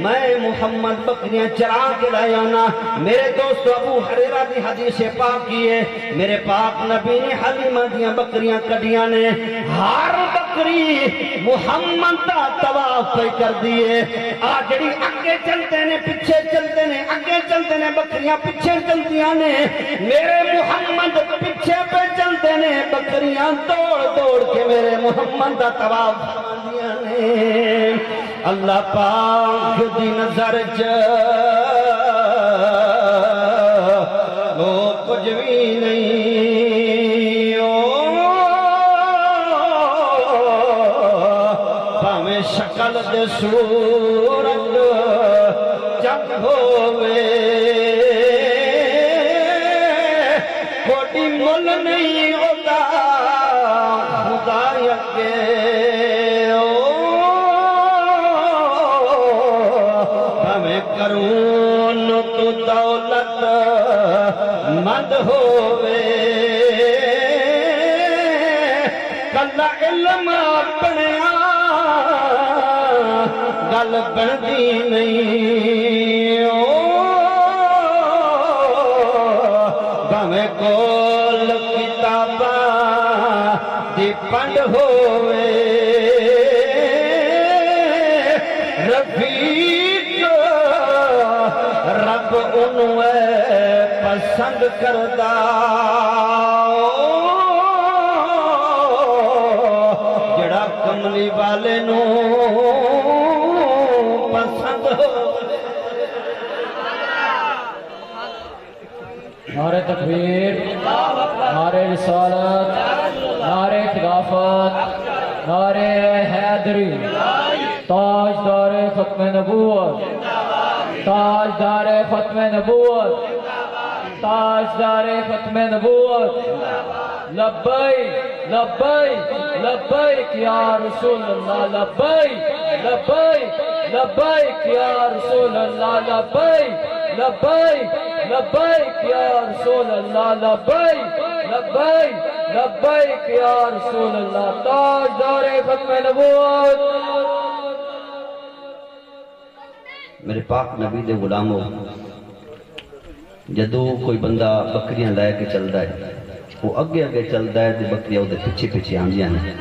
میں محمد بکریاں چرا کے لے آنا۔ میرے دوستو، ابو ہریرہ دی حدیث پاک کی ہے، میرے پاک نبی نے حلیمہ دیاں بکریاں کڈیاں نے، ہر بکری محمد دا طواف پئی کردی ہے۔ آ جڑی اگے چلدے نے، پچھے چلدے نے، اگے چلدے نے، بکریاں پچھے چلدیاں نے، میرے محمد پچھے پہ چلدے نے، بکریاں دوڑ دوڑ کے میرے محمد دا طواف کراندیاں نے۔ اللہ پاک دی نظر چ او کجھ وی نہیں، او بھاویں شکل دے صورت چنگ ہووے، کوئی مل نہیں اوندا خدا اگے، او بھاویں قارون توں دولت مند ہووے، کلا علم بݨیا ڳل بݨدی نہیں۔ او بھاویں کول کتاباں دی پنڈ ہووے، رفیق رب اونوں اے پسند کردا۔ جڑا کملی والے نوں پسند ہووے۔ نعرہ تکبیر، نعرہ رسالت، نعرہ خلافت، نعرہ حیدری، تاجدار ختم نبوت، تاجدار ختم نبوت، تاجدار ختم نبوت۔ لبیک، لبیک، لبیک یا رسول اللہ، لبیک، لبیک، لبیک یا رسول اللہ، لبیک، لبیک، لبیک یا رسول اللہ، لبیک، لبیک، لبیک یا رسول اللہ، تاجدار ختم نبوت۔ میرے پاک نبی دے غلامو، جدوں کوئی بندہ بکریاں لے کے چلدا ہے، وہ اگے اگے چلدا ہے تے بکریاں اودے پچھے پچھے آندیاں نے۔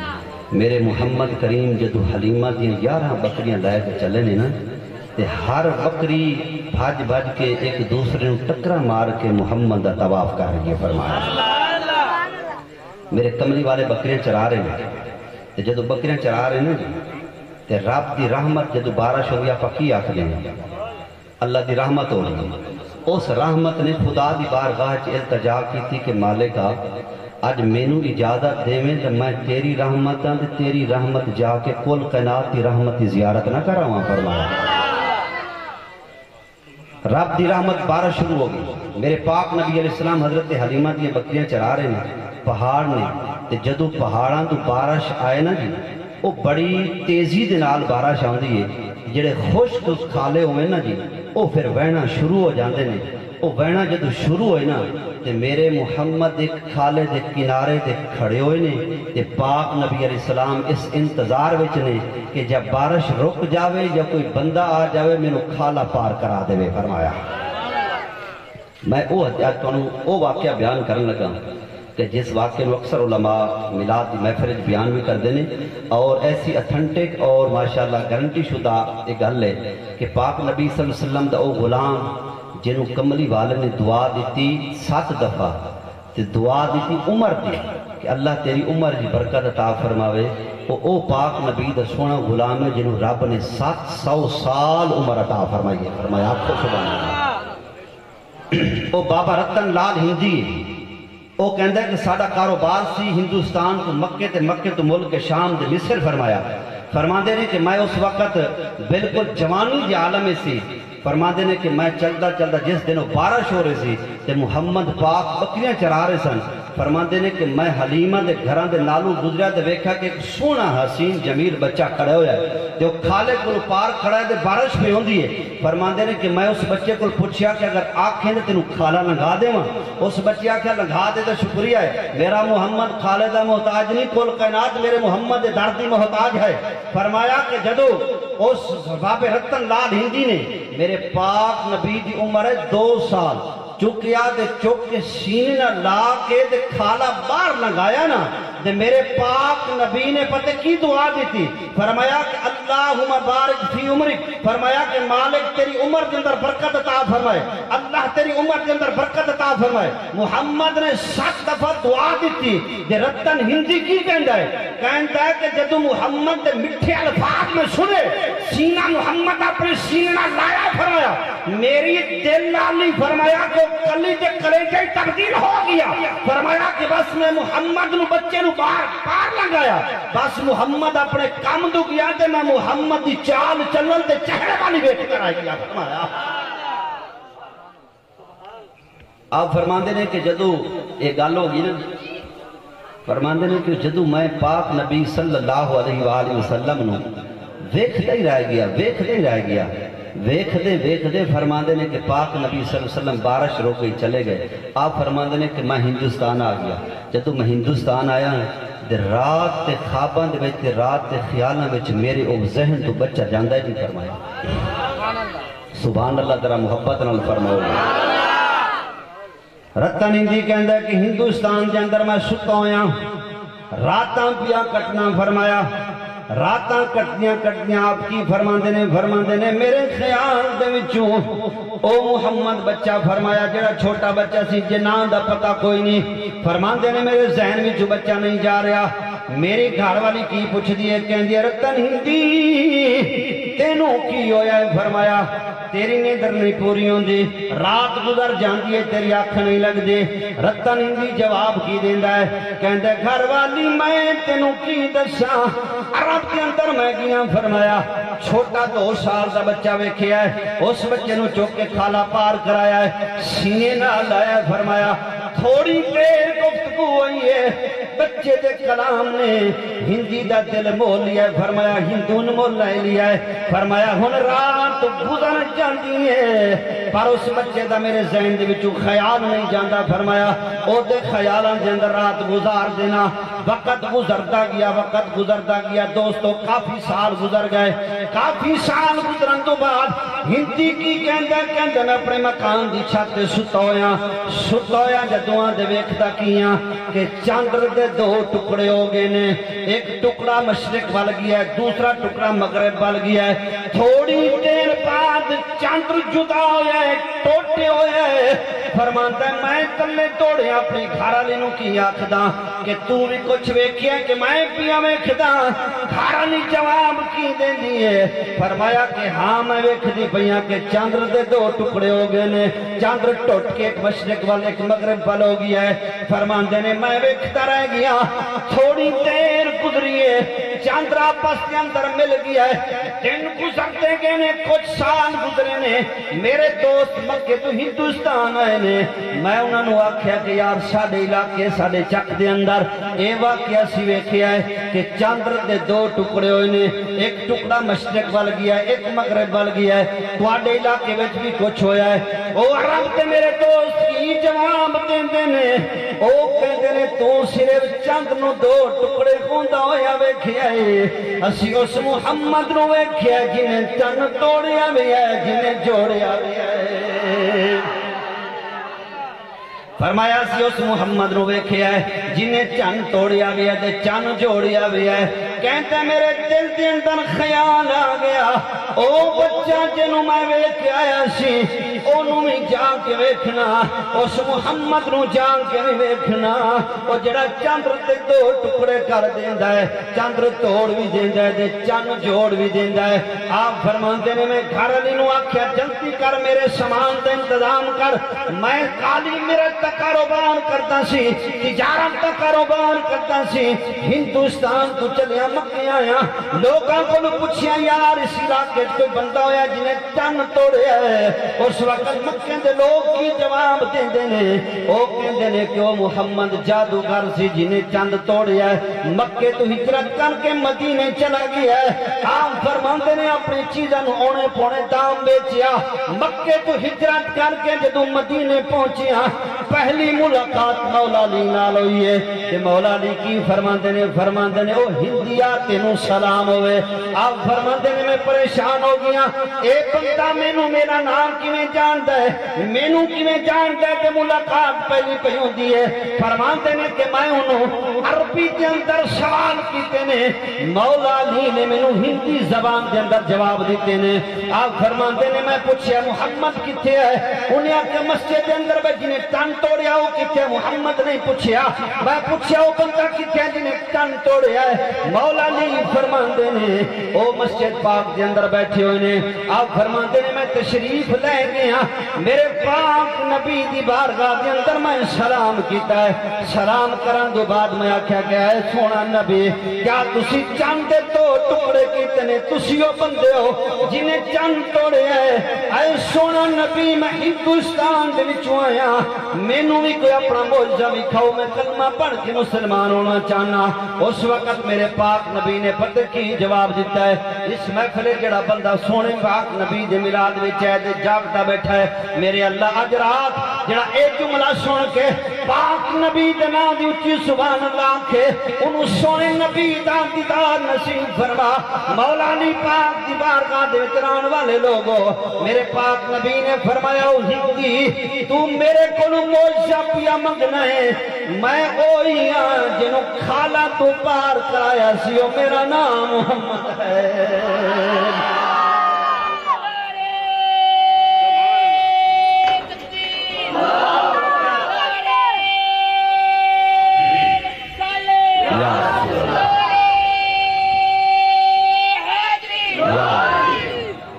میرے محمد کریم جدوں حلیمہ دیاں یارہاں بکریاں لے کے چلے نے نا، تے ہر بکری بھج بھج کے ایک دوسرے نوں ٹکرا مار کے محمد دا طواف کر رہی ہے، فرمایا۔ میرے کملی والے بکریاں چرا رہے نے، تے جدوں بکریاں چرا رہے نے تے رب دی رحمت جدوں بارش ہوندی، آپاں کی آکھدے ہیں؟ اللہ دی رحمت ہو رہی ہے۔ اس رحمت نے خدا دی بارگاہ چ التجا کیتی کہ مالکا، اج مینوں اجازت دیویں تے میں تیری رحمتاں تے تیری رحمت جا کے کل کائنات دی رحمت دی زیارت نہ کراواں، فرمایا۔ رب دی رحمت بارش شروع ہو گئی۔ میرے پاک نبی علیہ السلام حضرت حلیمہ دیاں بکریاں چرا رہے نے، پہاڑ نے، تے جدوں پہاڑاں توں بارش آئے نا جی، او بڑی تیزی دے نال بارش آندی ہے۔ جڑے خشک خالے ہوئے نا جی، او پھر وہنا شروع ہو جاندے نے۔ او وہنا جدوں شروع ہوئے نا، تے میرے محمد ایک خالے دے کنارے تے کھڑے ہوئے نے، تے پاک نبی علیہ السلام اس انتظار وچ نے کہ جب بارش رک جاوے یا کوئی بندہ آ جاوے، مینوں خالہ پار کرا دیوے، فرمایا۔ میں او اج تانوں او واقعہ بیان کرن لگا کہ جس واقعے نوں اکثر علماء میلاد دی محفل وچ بیان وی کردے نے، اور ایسی اتھنٹک اور ماشاءاللہ گارنٹی شدہ ایک گل ہے کہ پاک نبی صلی اللہ علیہ وسلم دا او غلام جنوں کملی والے نے دعا دتی ست دفعہ، تے دعا دتی عمر دی کہ اللہ تیری عمر دی برکت عطا فرماوے۔ او، او پاک نبی دا سوہݨا غلام ہے جنوں رب نے ست سو سال عمر عطا فرمائی ہے۔ فرمایا، آکھو سبحان اللہ۔ او بابا رتن لال ہندی ہے۔ او کہندا ہے کہ ساݙا کاروبار سی ہندوستان توں مکے تے مکے توں ملک شام دے مصر، فرمایا۔ فرماندے نے کہ میں اس وقت بالکل جوانی دے عالم وچ سی۔ فرماندے نے کہ میں چلدا چلدا جس دن او بارش ہو رہی سی تے محمد پاک بکریاں چرا رہے سن، فرماندے نے کہ میں حلیمہ دے گھراں دے نالوں گزریا تے ویکھیا کہ ہک سوہݨا حسین جمیل ٻچہ کھڑا ہویا ہے تے او کھالے کولوں پار کھڑا ہے تے بارش پئی ہوندی ہے۔ فرماندے نے کہ میں اس ٻچے کول پچھیا کہ اگر آکھیں تے تینوں کھالا لنگھا ݙیواں؟ اس ٻچے آکھیا، لنگھا ݙے تاں شکریہ ہے، میرا محمد کھالے دا محتاج نہیں، کل کائنات میرے محمد دے درد دی محتاج ہے۔ فرمایا کہ جدوں اس بابے رتن لال ہندی نے میرے پاک نبی دی عمر ہے دو سال، چکیا تے چک کے سینے نال لا کے تے کھالا باہر لنگایا نا، تے میرے پاک نبی نے پتہ کی دعا ݙتی؟ فرمایا کہ اللہم بارک فی عمرک، فرمایا کہ مالک تیری عمر دے اندر برکت عطا فرمائے، اللہ تیری عمر دے اندر برکت عطا فرمائے۔ محمد نے ست دفعہ دعا ݙتی۔ تے رتن ہندی کی کہندا ہے؟ کہندا ہے کہ جدوں محمد دے مٹھے الفاظ میں سنے، سینہ محمد اپݨے سینے نال لایا، فرمایا، میری دل نال نہیں، فرمایا کہ او کلی تے کلیجہ ہی تبدیل ہو گیا۔ فرمایا کہ بس میں محمد نو، بچے نو باہر پار لنگایا، بس محمد اپݨے کم توں گیا تے میں محمد دی چال چلن تے چہرے والی ویکھ کر آ گیا۔ فرمایا۔ آپ فرماندے نے کہ جدوں اے ڳالھ ہو ڳئی نا، فرماندے نے کہ جدوں میں پاک نبی صلی اللہ علیہ وآلہ وسلم نو ویکھدا ہی رہ ڳیا، ویکھدا ہی رہ ڳیا، ویکھدے ویکھدے، فرماندے نے کہ پاک نبی صلی اللہ علیہ وسلم، بارش رک ڳئی، چلے ڳئے۔ آپ فرماندے نے کہ میں ہندوستان آ ڳیا۔ جدوں میں ہندوستان آیا تے رات تے خواباں دے وچ تے رات تے خیالاں وچ میرے او ذہن توں ٻچہ جاندا ہی نہیں۔ فرمایا، سبحان اللہ، ذرا محبت نال فرماؤ۔ رتن ہندی کہندا ہے کہ ہندوستان دے اندر میں ستا ہویا، راتاں پیاں کٹنا۔ فرمایا، راتاں کٹدیاں کٹدیاں آپ کی فرماندے نے؟ فرماندے نے، میرے خیال دے وچوں او محمد بچہ، فرمایا، جڑا چھوٹا بچہ سی، جنہاں دا پتہ کوئی نہیں، فرماندے نے، میرے ذہن وچوں بچہ نہیں جا رہیا۔ میری گھر والی کی پچھدی ہے؟ کہندی ہے، رتن ہندی، تینوں کی ہویا ہے؟ فرمایا، تیری نیندر نہیں پوری ہوندی، رات گزر جاندی ہے، تیری اکھ نہیں لگدی۔ رتن ہندی جواب کی دیندا ہے؟ کہندا ہے، گھر والی، میں تینوں کی دساں، عرب دے اندر میں گیاں، فرمایا، چھوٹا دو سال دا بچہ ویکھیا ہے، اس بچے نوں چک کے کھالا پار کرایا ہے، سینے نال لایا ہے۔ فرمایا، تھوڑی دیر گفتگو ہوئی ہے، بچے دے کلام نے ہندی دا دل موہ لیا ہے۔ فرمایا، ہندو نے موہ لے لیا ہے۔ فرمایا، ہن رات گزر جاندی ہے، پر اس بچے دا میرے ذہن دے وچوں خیال نہیں جاندا۔ فرمایا، او دے خیالاں دے اندر رات گزار دینا۔ وقت گزردا گیا، وقت گزردا گیا۔ دوستو، کافی سال گزر گئے۔ کافی سال گزرن توں بعد ہندی کی کہندا ہے؟ کہندا، میں اپنے مکان دی چھت تے ستا ہویا، ستا ہویا جدوں آ تے ویکھدا کیاں کہ چندر دے دو ٹکڑے ہو گئے نے، ایک ٹکڑا مشرق ول گیا ہے، دوسرا ٹکڑا مغرب ول گیا ہے۔ تھوڑی دیر بعد چندر جدا ہویا ہے، ٹوٹے ہویا ہے۔ فرماندا ہے، میں تلے توڑے اپنی گھر والی نوں کی آکھداں کہ توں وی کچھ ویکھیا کہ میں پیاں ویکھداں؟ گھر والی جواب کی دیندی ہے؟ فرمایا کہ ہاں، میں ویکھدی پئی ہاں کہ چندر دے دو ٹکڑے ہو گئے نے، چندر ٹوٹ کے ایک مشرق ول، ایک مغرب ول ہو گیا ہے۔ فرماندے نے، میں ویکھدا رہ گیا، تھوڑی دیر گزری ہے، چندر آپس دے اندر مل گیا ہے، دن گزردے گئے نے، کچھ سال گزرے نے، میرے دوست مکے توں ہندوستان آئے نے۔ میں انہاں نوں آکھیا کہ یار، ساڈے علاقے، ساڈے چک دے اندر اے واقعہ اسی ویکھیا ہے کہ چندر دے دو ٹکڑے ہوئے نے، ایک ٹکڑا مشرق ول گیا ہے، ایک مغرب ول گیا ہے، تہاڈے علاقے وچ بھی کچھ ہویا ہے؟ او عرب تے میرے دوست کی جواب دیندے نے؟ او کہندے نے، توں صرف چندر نوں دو ٹکڑے ہوندا ہویا ویکھیا ہے، اسی اس محمد نوں ویکھیا ہے جنہیں چندر توڑیا وی ہے، جنہیں جوڑیا وی ہے۔ فرمایا، اسی اس محمد نوں ویکھیا ہے جنہیں چندر توڑیا وی ہے تے چندر جوڑیا وی ہے۔ کہندے، میرے دل دے اندر خیال آ گیا، او بچہ جنوں میں ویکھ کے آیا سی، اونوں وی جا کے ویکھنا، اس محمد نوں جا کے وی ویکھنا، او جڑا چندر تے دو ٹکڑے کر دیندا ہے، چندر توڑ وی دیندا ہے تے چن جوڑ وی دیندا ہے۔ آپ فرماندے نے، میں گھر والی نوں آکھیا، جلدی کر، میرے سامان دا انتظام کر، میں کالی مرچ دا کاروبار کردا سی، تجارت دا کاروبار کردا سی، ہندوستان توں چلیا مکے آیا، لوکاں کولوں پچھیا، یار، اس علاقے 'چ کوئی بندہ ہویا جنہیں چن توڑیا ہے؟ اس وقت مکے دے لوگ کی جواب دیندے نے؟ او کہندے نے کہ او محمد جادوگر سی جنہیں چند توڑیا ہے، مکے تو ہجرت کر کے مدینے چلا گیا ہے۔ آپ فرماندے نے اپنی چیزاں نوں اونے پونے دام بیچیا، مکے تو ہجرت کر کے جدوں مدینے پہنچیا، پہلی ملاقات مولا علی نال ہوئی ہے۔ تے مولا علی کی فرماندے نے؟ فرماندے نے، او ہندیا، تینوں سلام ہوئے۔ آپ فرماندے نے، میں پریشان ہو گیا، اے بندہ مینوں میرا نام کیویں جاندا ہے، مینوں کیویں جاندا ہے؟ تے ملاقات پہلی پئی ہوندی ہے۔ فرماندے نے کہ میں انہوں عربی دے اندر سوال کیتے نے، مولا علی نے مینوں ہندی زبان دے اندر جواب دیتے نے۔ آپ فرماندے نے، میں پوچھیا، محمد کتھے ہے؟ انہیں آکھیا، مسجد دے اندر بے جنہیں تن توڑیا، وہ کتھے؟ محمد نہیں پوچھیا۔ میں پوچھیا، وہ بندہ کتھے ہے جنہیں تن توڑیا ہے؟ مولا علی فرماندے نے، او مسجد پاک دے اندر بیٹھے ہوئے نے۔ آپ فرماندے نے، میں تشریف لے گیا، میرے پاک نبی دی بارگاہ دے اندر میں سلام کیتا ہے۔ سلام کرن دو بعد میں آکھیا کہ اے سونا نبی، کیا تسی چند دے دو ٹکڑے کیتے نے؟ تسی او بندے ہو جنہیں چند توڑے ہے۔ اے سونا نبی، میں ہندوستان دے وچوں آیا، مینوں وی کوئی اپنا معجزہ وکھاؤ، میں کلمہ پڑھ کے مسلمان ہونا چاہنا۔ اس وقت میرے پاک نبی نے پتہ کی جواب دیتا ہے؟ اس محفل وچ جڑا بندہ سونے پاک نبی دے میلاد وچ ہے تے جاگدا بیٹھا ہے، میرے اللہ، اج رات جڑا اے جملہ سن کے پاک نبی دے نام دی اچی سبحان اللہ آکھے، انہوں سونے نبی دا دیدار نصیب فرما۔ مولا علی پاک دی بارگاہ دے وچ رہن والے لوگو، میرے پاک نبی نے فرمایا، او ہندی، تو میرے کولوں معجزہ پیا منگنا ہے، میں اوہی ہاں جنوں کھالا تو پار کرایا سی، او میرا نام محمد ہے۔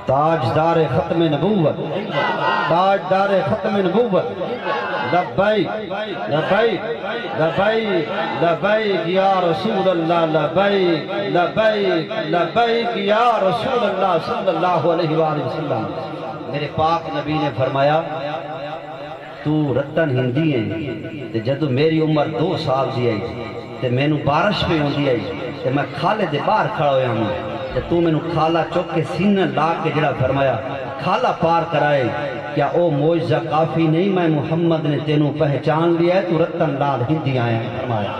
تاجدار ختم نبوت، تاجدار ختم نبوت، لبیک، لبیک، لبیک، لبیک یا رسول اللہ، لبیک، لبیک، لبیک یا رسول اللہ صلی اللہ علیہ وآلہ وسلم۔ میرے پاک نبی نے فرمایا، تو رتن ہندی ہیں، تے جدوں میری عمر دو سال دی آئی تے مینوں بارش پئی ہوندی آئی تے میں کھالے دے باہر کھڑا ہویا ہوں، تے تو مینوں کھالا چک کے سینہ لا کے جڑا فرمایا، کھالا پار کرائے، کیا او معجزہ کافی نہیں؟ میں محمد نے تینوں پہچان لیا ہے، تو رتن لال ہندی آیا ہے، فرمایا۔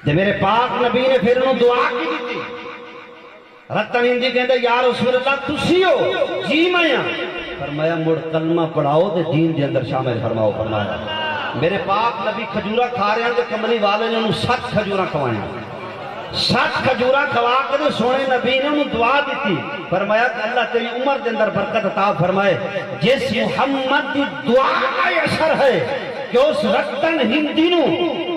تے میرے پاک نبی نے پھر انہوں دعا کی دیتی۔ رتن ہندی کہندا، یا رسول اللہ، تسی ہو؟ جی میں ہاں۔ فرمایا، مڑ کلمہ پڑھاؤ تے دین دے اندر شامل فرماؤ۔ فرمایا، میرے پاک نبی کھجورا کھا رہے ہیں تے کملی والے نے انہوں ست کھجورا کھوائیاں۔ ست کھجورا کھوا کے تے سونے نبی نے انہوں دعا دیتی۔ فرمایا کہ اللہ تیری عمر دے اندر برکت عطا فرمائے۔ جس محمد دی دعا دا اثر ہے کہ اس رتن ہندی نوں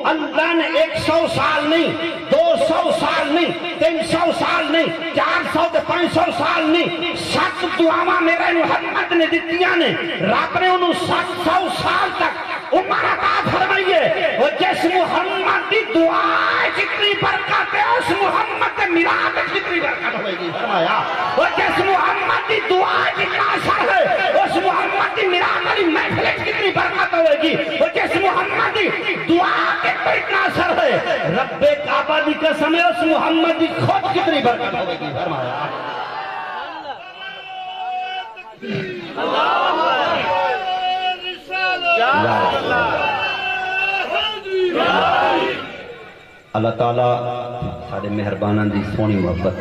اللہ نے ایک سو سال نہیں، دو سو سال نہیں، تین سو سال نہیں، چار سو تے پنج سو سال نہیں، ست دعاواں میرے محمد نے دتیاں نے۔ رب نے انہوں ست سو سال تک عمر عطا فرمائی ہے۔ اور جس محمد دی دعا ہے جتنی برکت ہے، اس محمد دے میلاد وچ کتنی برکت ہوئے گی؟ فرمایا، اور جس محمد دی دعا جتنا اثر ہے، اس محمد دی میلاد والی محفل وچ کتنی برکت ہوئے گی؟ اور جس محمد دی دعا تے اتنا اثر ہے، رب کعبہ دی قسم ہے، اس محمد دی خود کتنی برکت ہوئے گی؟ فرمایا۔ اللہ تعالیٰ ساݙے مہرباناں دی سوہݨی محبت،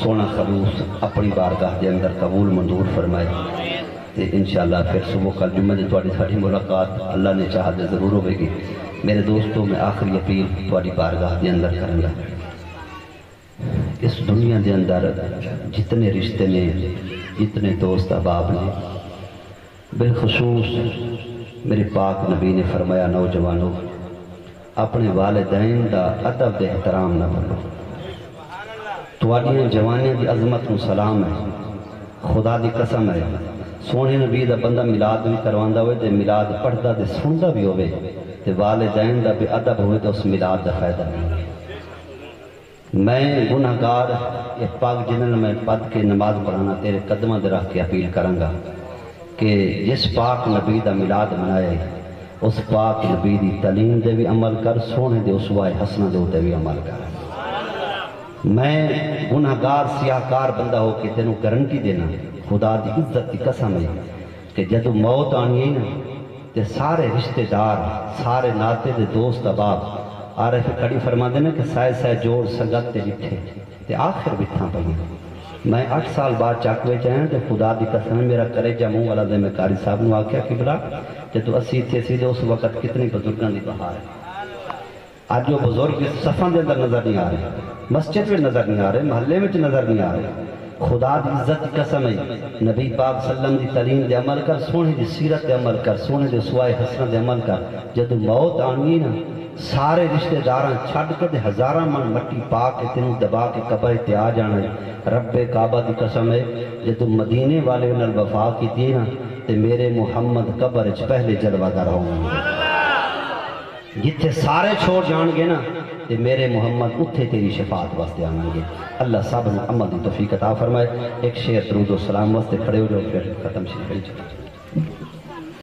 سوہݨا خلوص اپݨی بارگاہ دے اندر قبول منظور فرمائے۔ تے انشاءاللہ پھر صبح کل جمعہ دی تہاݙی ساݙی ملاقات اللہ نے چاہا تے ضرور ہووے گی۔ میرے دوستو، میں آخری اپیل تہاݙی بارگاہ دے اندر کرݨ لڳا۔ اس دنیا دے اندر جتنے رشتے نے، جتنے دوست احباب نے، بالخصوص میرے پاک نبی نے فرمایا، نوجوانو، اپݨے والدین دا ادب تے احترام نہ بھلو۔ تہاݙیاں جوانیاں دی عظمت کوں سلام ہے، خدا دی قسم ہے، سوہݨے نبی دا بندہ میلاد وی کرواندا ہوئے تے میلاد پڑھدا تے سݨدا وی ہووے تے والدین دا بے ادب ہووے تاں اس میلاد دا فائدہ نہیں۔ میں گنہگار، اے پڳ جنہاں میں پد کے نماز پڑھانا تیرے قدماں دے رکھ کے اپیل کراں گا کہ جس پاک نبی دا میلاد منایا ہے، اس پاک نبی دی تعلیم دے وی عمل کر، سوہݨے دے اسوہ حسنہ دے اتے وی عمل کر۔ میں گنہگار سیاہ کار بندہ ہو کے تینوں گارنٹی ݙینا، خدا دی عزت دی قسم ہے کہ جدوں موت آنی ہے نا، تے سارے رشتہ دار، سارے ناتے دے دوست احباب، عارف کھڑی فرماندے نے کہ سائے سائے جوڑ سنگت تے ݙٹھے تے آخر وتھاں پئیاں۔ میں اٹھ سال بعد چک وچ آیاں تے خدا دی قسم ہے، میرا کلیجہ منہ والا دے۔ میں قاری صاحب نوں آکھیا، قبلہ، جدوں اسی اتھے سی تے اس وقت کتنی بزرگاں دی بہار ہے۔ اڄ او بزرگ صفاں دے اندر نظر نہیں آ رہے، مسجد وچ نظر نہیں آ رہے، محلے وچ نظر نہیں آ رہے۔ خدا دی عزت دی قسم ہے، نبی پاک صلی اللہ علیہ وسلم دی تعلیم دے عمل کر، سوہݨے دی سیرت دے عمل کر، سوہݨے دے اسوہ حسنہ دے عمل کر۔ جدوں موت آنی ہے نا، سارے رشتہ داراں چھڈ کے تے ہزاراں من مٹی پا کے تینوں دبا کے قبر تے آ جانا ہے۔ رب کعبہ دی قسم ہے، جدوں مدینے والے نال وفا کیتی ہے نا، تے میرے محمد قبر اچ پہلے جلوہ گر ہوون گے۔ جتھے سارے چھوڑ جان گے نا، تے میرے محمد اتھے تیری شفاعت واسطے آون گے۔ اللہ سب نوں عمل دی توفیق عطا فرمائے۔ ایک شعر درود و سلام واسطے کھڑے ہو جاؤ، پھر ختم شریف پڑھی۔